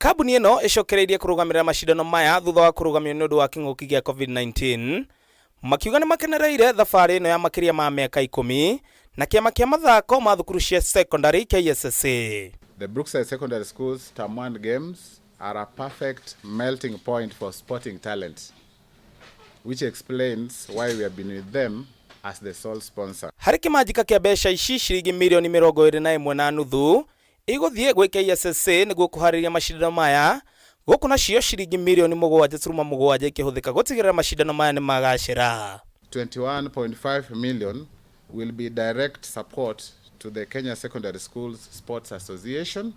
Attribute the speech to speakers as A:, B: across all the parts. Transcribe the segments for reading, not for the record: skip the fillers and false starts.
A: Kambuni ĩno ĩcokereirie kũrũgamĩrĩra macindano maya thutha wa kũrũgamio nĩ ũndũ wa kĩng'ũki gĩa COVID-19, makiuga nĩ makenereire thabarĩ ĩno ya makĩria ma mĩaka 10 na kĩama kĩa mathako ma thukuru cia secondary KSSA.
B: The Brookside Secondary School's Term 1 games are a perfect melting point for sporting talent, which explains why we have been with them as the sole sponsor.
A: Harĩ kĩmanjika kĩa mbeca ici ciringi mirioni 21.5 igũthiĩ gwĩ KSSA nĩguo kũharĩria macindano maya, gũkũ nacio ciringi mirioni 7.7 ikĩhũthĩka gũtigĩrĩra macindano maya nĩ magacĩra.
B: 21.5 million will be direct support to the Kenya Secondary Schools Sports Association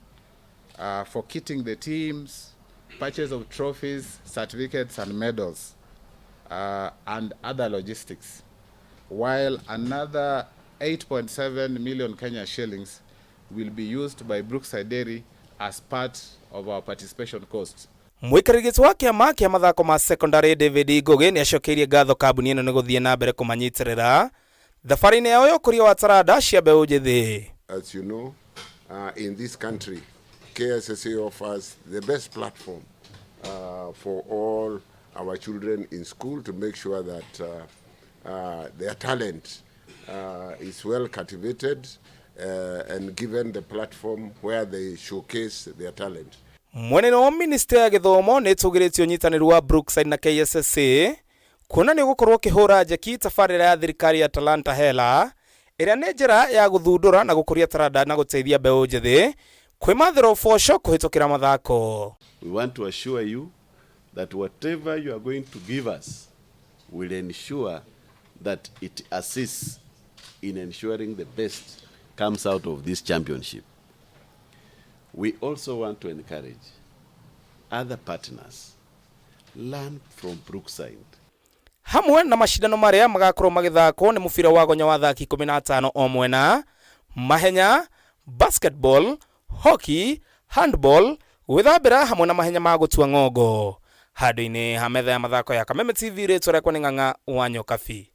B: for kitting the teams, purchase of trophies, certificates and medals, and other logistics, while another 8.7 million Kenya shillings will be used by Brookside Dairy as part of our participation costs.
A: Mũikarĩri wa kĩama kĩa mathako ma secondary David Ngugi nĩ acokeirie ngatho kambuni ĩno nĩ gũthiĩ na mbere kũmanyitĩrĩra thabarĩ-inĩ yao ya ũkũria wa taranda cia mbeũ njĩthĩ.
C: As you know, in this country, KSSA offers the best platform for all our children in school to make sure that their talent is well cultivated and given the platform where they showcase their talent.
A: Mwena wa ministry ya gĩthomo nĩ ĩtũgĩrĩtie ũnyitanĩri wa Brookside na KSSA kuona nĩ ũgũkorwo ũkĩhũra njeki tabarĩra ya thirikari ya Talanta Hela, ĩrĩa nĩ njĩra ya gũthundũra na gũkũria taranda na gũteithia mbeũ njĩthĩ kwĩmathĩra ũboco kũhĩtũkĩra mathako.
D: We want to assure you that whatever you are going to give us will ensure that it assists in ensuring the best comes out of this championship. We also want to encourage other partners, learn from Brookside.
A: Hamwe na macindano marĩa magakorwo magĩthakwo nĩ mũbira wa gonya wa athaki 15 o mwena, mahenya, basketball, hockey, handball, gwĩthambĩra hamwe na mahenya ma gũtua ng'ongo. Handũ-inĩ ha metha ya mathako ya Kameme TV, rĩtwa rĩakwa nĩ Ng'ang'a wa Nyokabi.